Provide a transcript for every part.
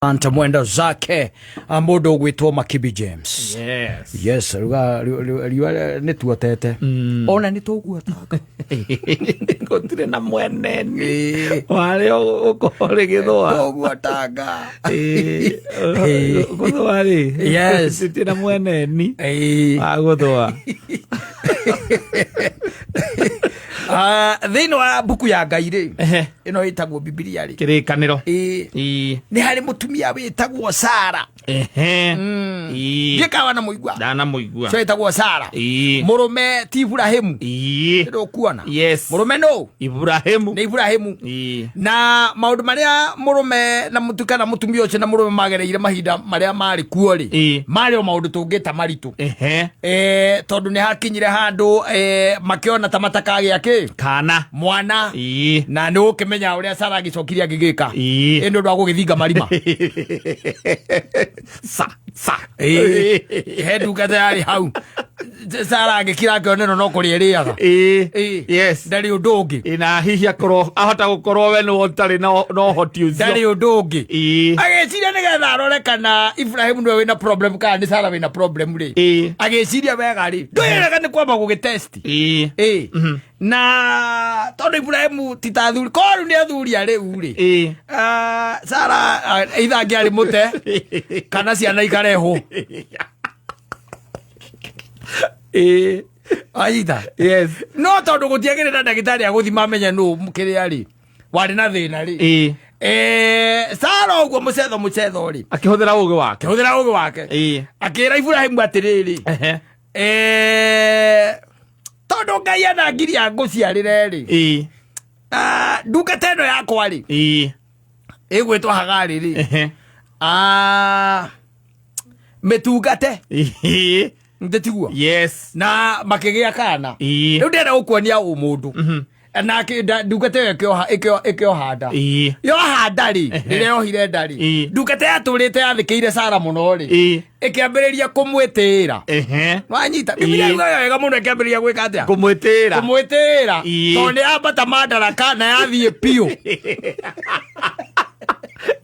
Anta mwenda zake mũndũ ũgwĩtwo Makibi James. Yes. Yes, ruga riũa nĩ tuotete ona nĩ tũguotanga. Gũtirĩ na mweneni warĩ ũkorwo rĩgĩthũa. Tũguotanga. Gũthũa rĩ. Yes. Gũtirĩ na mweneni Ĩĩ. wa gũthũa. Thĩinĩ wa mbuku ya Ngai rĩ, ĩno ĩtagwo Bibilia rĩ, Kĩrĩkanĩro. Ĩĩ. Nĩ harĩ mũtumia wĩtagwo Sara. Ndiĩkawa na mũigua. Ndanamũigua. Cio ĩtagwo Sara. Mũrũme ti Iburahĩmu. Ndũkuona? Yes. Mũrũme nũ? Iburahĩmu. Nĩ Iburahĩmu. Na maũndũ marĩa mũrũme na mũtu kana mũtumia ũcio na mũrũme magereire mahinda marĩa marĩ kuo rĩ, marĩ o maũndũ tũngĩta maritũ. Tondũ nĩ hakinyire handũ makĩona ta matakagĩa kĩ Kana. mwana. Na nĩ ũkĩmenya ũrĩa Sara agĩcokire agĩgĩka. Ĩ nĩ ũndũ wa gũgĩthinga marima. Sa sa. Ĩĩ. He ndungata yarĩ hau, Sara agĩkira akĩona ĩno no kũrĩa ĩrĩaga. Yes. Ndarĩ ũndũ ũngĩ. Ĩ, na hihi akorwo ahota gũkorwo we nĩwe ũtarĩ na ũhoti ũcio. Ndarĩ ũndũ ũngĩ. Agĩciria nĩgetha arore kana Ibrahim nĩwe wĩna problem kana nĩ Sara wĩna problem rĩ. Agĩciria wega rĩ, ndũĩrega nĩ kwamba gũgĩtesti. Ĩĩ. Na tondũ Ibrahimu ti ta athuri, korwo rĩu nĩ athuri arĩu rĩ, Sara either angĩarĩ mũte kana ciana ikarehwo. Anyita? Yes. No tondũ gũtiagĩrĩ na ndagĩtarĩ agũthima amenye nũ kĩrĩa rĩ warĩ na thĩna rĩ. Sara ũguo mũcetho mũcetho rĩ, Akĩhũthĩra ũgĩ wake. Akĩhũthĩra ũgĩ wake, akĩra Ibrahimu atĩrĩrĩ, tondũ Ngai anangiria ngũciarĩre rĩ, ndungata ĩno yakwa rĩ, ĩgwĩtwo Hagarĩ rĩ, mĩtungate. Ndĩtiguo? Yes. Na makĩgĩa kana. Rĩu ndĩrenda gũkuonia ũmũndũ na ndungata ĩyo ĩkĩoha nda. Yoha nda rĩ, rĩrĩa yohire nda rĩ, ndungata yatũrĩte yathĩkĩire Sara mũno rĩ, ĩkĩambĩrĩria kũmwĩtĩĩra. Wanyita? Bibilia yugaga wega mũno, ĩkĩambĩrĩria gwĩka atĩa? Kũmwĩtĩĩra. Kũmwĩtĩĩra. Tondũ nĩ yambata mandaraka na yathiĩ biũ.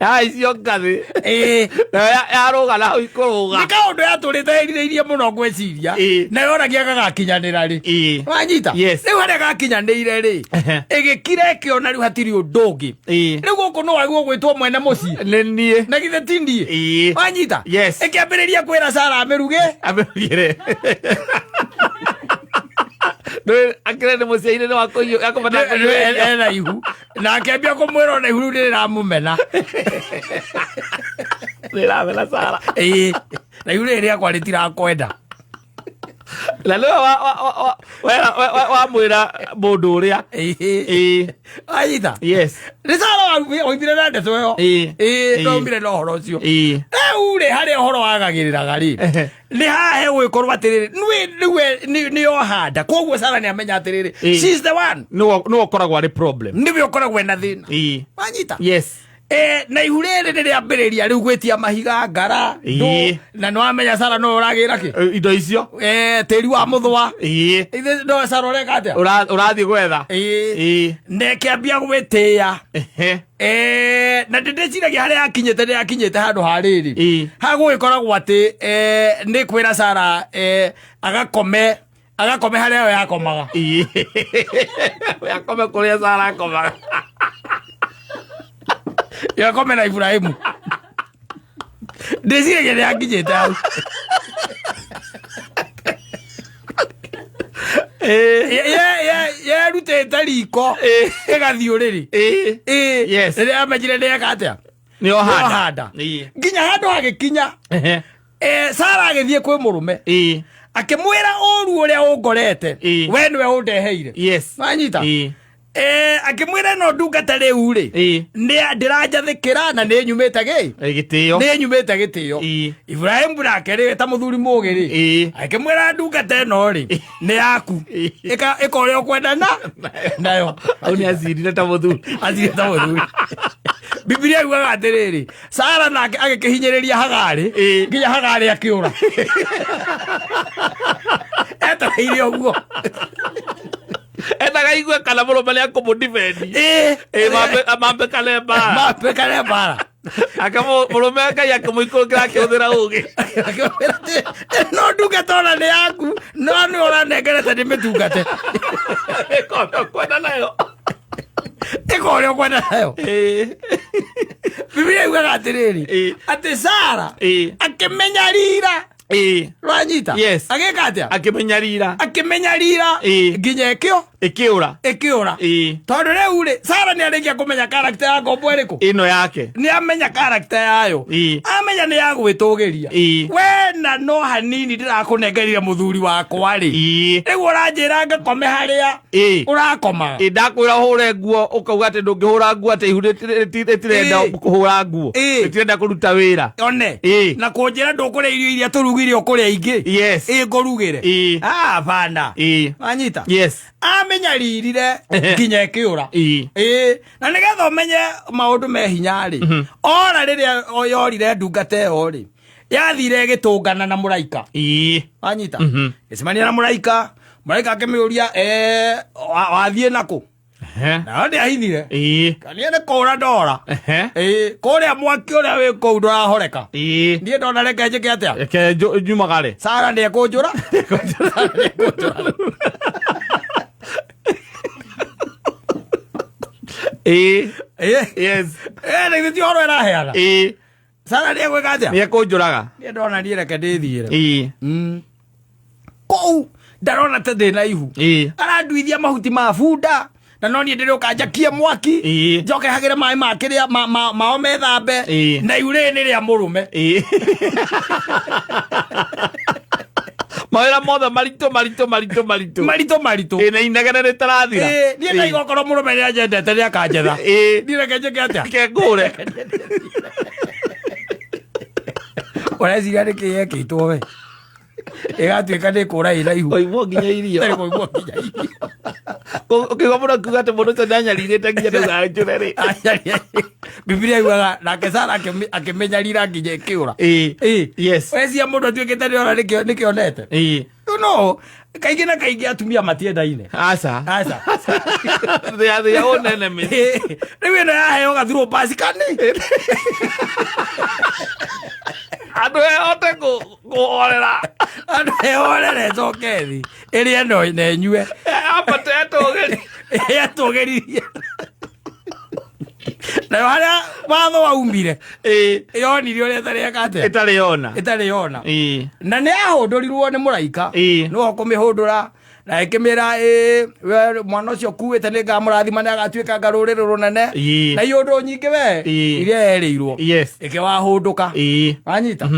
Yahaicio ngathĩ. Nayo yarũga na hau ikũrũga. Nĩ kaũndũ yatũrĩte ĩrirĩirie mũno ngwĩciria. Na yoragia gagakinyanĩra rĩ. Wanyita? Yes. Rĩu harĩa gakinyanĩire rĩ, ĩgĩkira ĩkĩona rĩu hatirĩ ũndũ ũngĩ. Rĩu gũkũ nĩ wagwo gwĩtwo mwene mũciĩ. Nĩ niĩ. Na githĩ ti niĩ? Wanyita? Yes. Ĩkĩambĩrĩria kwĩra Sara amĩruge. Amĩrugĩre. Ndũĩ akĩrĩ nĩ mũciĩ-inĩ nĩ wa akũbatara kũiyũria. Ena ihu na akĩambia kũmwĩra ona ihu rĩu nĩrĩramũmena. Nĩramena Sara. Ĩĩ, na ihu rĩrĩ rĩakwa rĩtirakwenda. Na nĩwe wamwĩra mũndũ ũrĩa. Anyita? Yes. Nĩ Sara waumire na ndeto ĩyo. Ĩĩ, ndaumire na ũhoro ũcio. Rĩu rĩ, harĩa ũhoro wagagĩrĩraga rĩ, nĩ haha hegũgĩkorwo atĩrĩrĩ, nĩwe nĩ yoha nda, koguo Sara nĩ amenya atĩrĩrĩ, she's the one. Nĩwe ũkoragwo arĩ problem. Nĩwe ũkoragwo ena thĩna. Wanyita? Yes. Na ihu rĩrĩ nĩ rĩambĩrĩria rĩu gwĩtia mahiga ngara ndũ, na nĩ wamenya Sara no ũragĩra kĩ? Indo icio. Tĩri wa mũthũa. Ithe no Sara ũreka atĩa? Ũrathiĩ gwetha. Na ĩkĩambia gwĩtĩĩa. Na ndĩndĩciragia harĩa yakinyĩte, nĩ yakinyĩte handũ ha rĩrĩ, hagũgĩkoragwo atĩ nĩ kwĩra Sara agakome harĩa yo yakomaga. Akome kũrĩa Sara akomaga. Yakome na Ibrahimu. Ndĩciragia nĩ yakinyĩte hau. Yerutĩte riko ĩgathiĩ ũrĩrĩ. Yes. Rĩrĩa yamenyire nĩ eka atĩa? Nĩ yohanda. Yohanda. Nginya handũ hagĩkinya, Sara agĩthiĩ kwĩ mũrũme, akĩmwĩra ũru ũrĩa ũngorete, we nĩwe ũndeheire. Wanyita? Akĩmwĩra ĩno ndungata rĩu rĩ, nĩ ndĩranjathĩkĩra na nĩ nyumĩte gĩ Gĩtĩo. nĩ nyumĩte gĩtĩo. Ibrahimu nake rĩ, ta mũthuri mũgĩ rĩ, akĩmwĩra ndungata ĩno rĩ nĩ yaku. Ĩka ũrĩa ũkwenda na nayo. Hau nĩ acirire ta mũthuri. Acirire ta mũthuri. Bibilia yugaga atĩrĩrĩ, Sara nake agĩkĩhinyĩrĩria Hagarĩ nginya Hagarĩ akĩũra etereire ũguo. Endaga igue kana mũrũme nĩ akũmũdefend. Mambe kane mbara. Mambe kane mbara. Aka mũrũme Ngai akĩmũikũrũkĩra akĩhũthĩra ũgĩ. Akĩmwĩra atĩ, no ndungata ona nĩ yaku no nĩ ũranengerete ndĩmĩtungate. Ĩka ũrĩa ũkwenda nayo. Ĩka ũrĩa ũkwenda nayo. Bibilia yugaga atĩrĩrĩ, atĩ Sara akĩmenya rira. Rwanyita? Yes. Agĩka atĩa? Akĩmenyarira. Akĩmenyarira. Nginya ĩkĩo Ĩkĩũra. Ĩkĩũra. Tondũ rĩu rĩ, Sara nĩ arĩkia kũmenya character ya ngombo ĩrĩkũ? Ĩno yake. Nĩ amenya character yayo. Amenya nĩ ya gwĩtũgĩria. We na no hanini ndĩrakũnengerire mũthuri wakwa rĩ, rĩu ũranjĩra ngakome harĩa ũrakomaga? Ĩ, ndakwĩra ũhũre nguo ũkauga atĩ ndũngĩhũra nguo, atĩ ihu rĩtirenda kũhũra nguo, rĩtirenda kũruta wĩra. One. Na kũnjĩra ndũkũrĩa irio iria tũrugire, ũkũrĩa ingĩ. Ĩ, ngũrugĩre. Ah, bana. Wanyita? Yes. Amenyaririre nginya ĩkĩũra. Ĩ, na nĩgetha ũmenye maũndũ me hinya rĩ, ora rĩrĩa yorire ndungata ĩyo rĩ, yathire ĩgĩtũngana na mũraika. Wanyita? Ĩcemania na mũraika, mũraika akĩmĩũria, wathiĩ nakũ? Nayo ndĩahithire. Kania nĩ kũra ndora. Ĩ, kũrĩa mwaki ũrĩa wĩ kũu ndũrahoreka. Niĩ ndona reke njĩke atĩa? Reke nyumagare. Sara nĩekũnjũra. Sara nĩekũnjũra. Ĩ. Yes. Ĩ, na githĩ ti ũhoro ĩraheana? Sara nĩegwĩka atĩa? Nĩekũnjũraga. Niĩ ndona niĩ reke ndĩthiĩre. Kũu ndarona ta ndĩ na ihu. Aranduithia mahuti ma bunda na no niĩ ndĩrĩũka njakie mwaki, njoke hagĩre maĩ ma kĩrĩa mao methambe, na ihu rĩrĩ nĩ rĩa mũrũme. Mawĩra mothe maritũ maritũ maritũ maritũ. Maritũ maritũ. Ĩ, na inegene rĩtarathira. Ĩ, niĩ ndaiga okorwo mũrũme nĩ anjendete nĩ akanjetha. Niĩ reke njĩke atĩa? Reke ngũre. Ũreciria nĩ kĩ yekĩtwo we ĩgatuĩka nĩ kũra ĩna ihu? Koimwo nginya irio. Ĩrĩ kũimwo nginya irio. Ũkĩigua mũno akiuga atĩ mũndũ ũcio nĩanyarirĩte nginya ndũganjũre rĩ. Bibilia yugaga nake Sara akĩmenyarira nginya ĩkĩũra. Yes. Ũreciria mũndũ atuĩkĩte nĩ ora nĩkĩonete? No kaingĩ na kaingĩ atumia matiendaine. Aca. Aca. Thĩa thĩa ũnene mĩ. Rĩu ĩno yaheo gathurwo pasi kani. Andũ ehote kũhorera. Andũ ehorere ĩcoke thĩ ĩrĩe no na ĩnyue. Ambate etũgĩrie. Etũgĩririe. Nayo harĩa watho waumire, yonire ũrĩa ĩtarĩ eka atĩa? Ĩtarĩ yona. Ĩtarĩ yona. Na nĩ yahũndũrirwo nĩ mũraika. Nĩwe ũkũmĩhũndũra na ĩkĩmĩra, ĩ we mwana ũcio ũkuĩte nĩ ngamũrathima, nĩ agatuĩka nga rũrĩrĩ rũnene, na iũndũ nyingĩ we iria erĩirwo. Ĩkĩwahũndũka. Wanyita?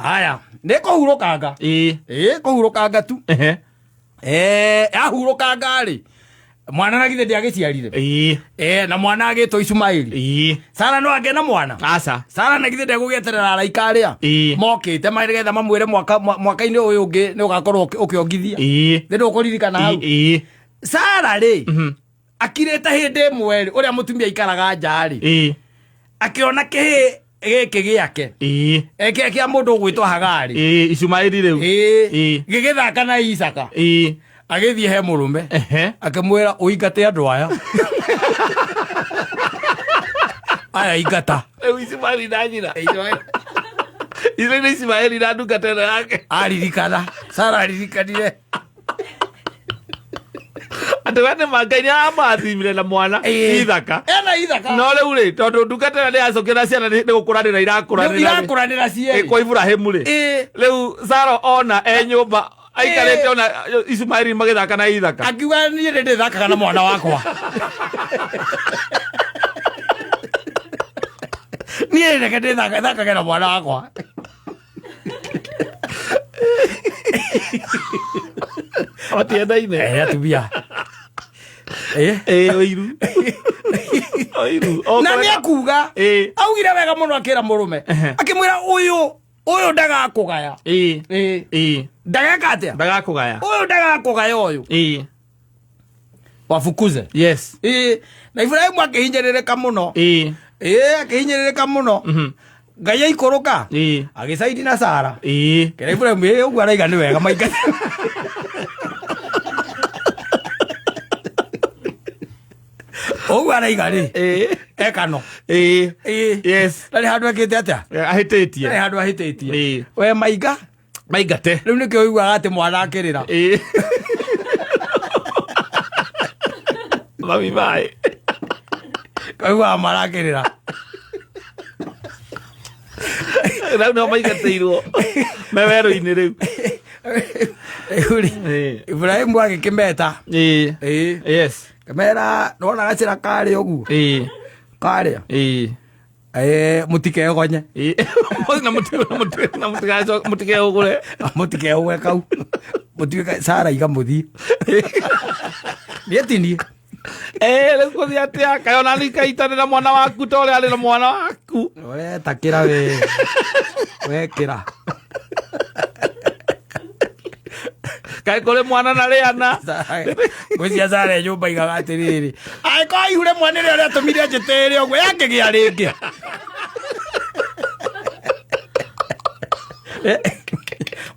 Haya, nĩ kũhurũkanga. Ĩ, kũhurũkanga tu. Yahurũkanga rĩ, mwana na githĩ ndĩagĩciarire? Na mwana agĩtwo Ishumaeli. Sara no angĩ na mwana? Aca. Sara na githĩ ndegũgĩeterera araika arĩa mokĩte nĩgetha mamwĩre mwaka-inĩ ũyũ ũngĩ nĩ ũgakorwo ũkĩongithia? Nĩ ndũkũririkana hau? Sara rĩ, akirĩte hĩndĩ ĩmwe rĩ, ũrĩa mũtumia aikaraga nja rĩ, akĩona kĩhĩ gĩkĩ gĩake, kĩa mũndũ ũgwĩtwo Hagari. Ishumaeli rĩu. Gĩgĩthaka na Isaka. Agĩthiĩ he mũrũme, akĩmwĩra, ũingate andũ aya aya, ingata. Rĩu Ishumaeli na nyina. Icio nĩ Ishumaeli na ndungata ĩno yake. Aririkana, Sara aririkanire atĩ we nĩ ma Ngai nĩ aramũrathimire na mwana Ithaka. Ena Ithaka. No rĩu rĩ, tondũ ndungata ĩno nĩ yacokire na ciana nĩ gũkũranĩra irakũranĩra rĩ. Irakũranĩra cierĩ. Kwa Iburahĩmu rĩ. Rĩu Sara ona e nyũmba aikarĩte ona Ishumaeli magĩthaka na Ithaka. Akiuga, niĩ nĩ ndĩthakaga na mwana wakwa, niĩ reke ndĩthakage na mwana wakwa. Matiendaine. Atumia. Ĩ, ũiru. Ũiru. Na nĩ akuga, augire wega mũno, akĩra mũrũme, akĩmwĩra, ũyũ ndagakũgaya. Ndageka atĩa? Ndagakũgaya. Ũyũ ndagakũgaya ũyũ. Wafukuze. Yes. Ĩ, na Iburahĩmu akĩhinyĩrĩrĩka mũno. Ĩ, akĩhinyĩrĩrĩka mũno. Ngai aikũrũka, agĩcaidi na Sara. Kĩra Iburahĩmu, ĩ, ũguo araiga nĩ wega, maingate. Ũguo araiga rĩ. Ekano. Ĩĩ. Ĩĩ. Yes. Na nĩ handũ ekĩte atĩa? Ahĩtĩtie. Na nĩ handũ ahĩtĩtie. Ĩĩ. We mainga. Maingate. Rĩu nĩkĩo ũiguaga atĩ mwana akĩrĩra. Ĩĩ. Mami maĩ. Ũiguaga mwana akĩrĩra. Rĩu nĩo maingatĩirwo. Me werũ-inĩ rĩu. Rĩu rĩ, Ĩĩ. Ibrahimu agĩkĩmeta. Ĩĩ. Ĩĩ. Yes. Kĩmera nĩwona gacĩra karĩa ũguo. Ĩĩ. Karĩa. Ĩĩ. Eh, mũtikegonye. Ĩĩ. Na mũtikeũgũre. Mũtikeũgwe kau. Mũtuĩke Sara iga mũthiĩ. Niĩ ti niĩ. Eh, rĩu kũthiĩ atĩa? Kaĩ ona niĩ ngaitanĩra mwana waku ta ũrĩa arĩ na mwana waku. Ũretakĩra we. Wekĩra. Kaĩ kũrĩ mwana na rĩana. Ngwĩciria Sara e nyũmba igaga atĩrĩrĩ. Angĩkorwo ihu rĩmwe nĩrĩo rĩatũmire njĩtĩĩre ũguo yakĩgĩa rĩngĩ.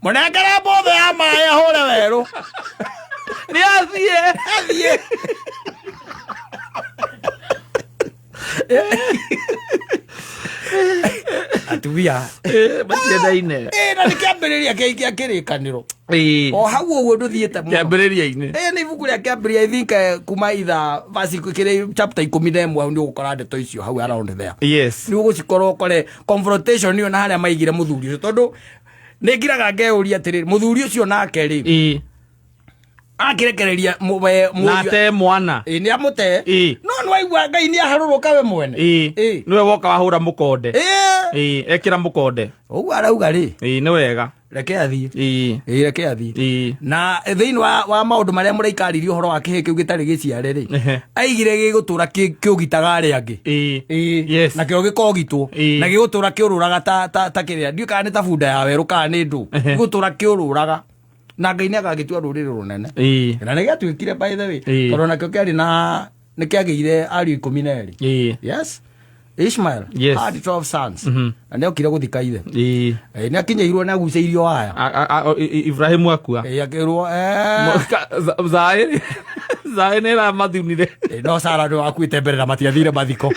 Mũnengere mbũthũ ya maĩ ahũre werũ. Nĩ athiĩ. Athiĩ. Atumia. Eh, matiendaine. Ĩ, na nĩ kĩambĩrĩria kĩa kĩa kĩrĩkanĩro. Ĩĩ. O hau ũguo ndũthiĩte mũno. Kĩambĩrĩria-inĩ. Ĩ, nĩ ibuku rĩa kĩambĩrĩria I think kuma itha verse kĩrĩ chapter 11 hau nĩ ũgũkora ndeto icio hau around there. Yes. Nĩ ũgũcikorwo ũkore confrontation ĩyo na harĩa maigire mũthuri ũcio tondũ nĩ ngiraga ngeyũria atĩrĩrĩ mũthuri ũcio nake rĩ Ĩĩ. akĩrekereria Na ate mwana. Ĩ, nĩ amũte Ĩ. no nĩ waigua Ngai nĩ aharũrũka we mwene Ĩĩ. Ĩ. Nĩwe woka wahũra mũkonde. Ĩ. Ĩĩ, ekĩra mũkonde. Ũguo arauga rĩ Ĩĩ, nĩ wega. Reke athiĩ. Ĩĩ. Ĩĩ, reke athiĩ. Ĩĩ. Na thĩinĩ wa maũndũ marĩa mũraikaririe ũhoro wa kĩhĩ kĩu gĩtarĩ gĩciare rĩ Ehe. aigire gĩgũtũra kĩũgitaga arĩa angĩ. Ĩĩ. Ĩĩ. Yes. Nakĩo gĩkogitwo. Ĩĩ. Na gĩgũtũra kĩũrũraga ta kĩrĩa ndiũĩ kana nĩ ta bunda ya werũ kana nĩ ndũ. Ehe. Gĩgũtũra kĩũrũraga na Ngai nĩ agagĩtua rũrĩrĩ rũnene. Ĩĩ. Na nĩ gĩatuĩkire by the way. Ĩĩ. Tondũ nakĩo kĩarĩ na nĩ kĩagĩire ariũ 12. Ĩĩ. Yes. Ishmael Yes. had 12 sons. Na nĩ okire gũthika ithe. Ĩĩ. Nĩ akinyĩirwo nĩ agucĩirio waya. Ibrahimu akua. Akĩrwo Zaĩ. Zaĩ nĩ ĩramathunire. No Sara nĩ wakuĩte mbere na matiathire mathiko.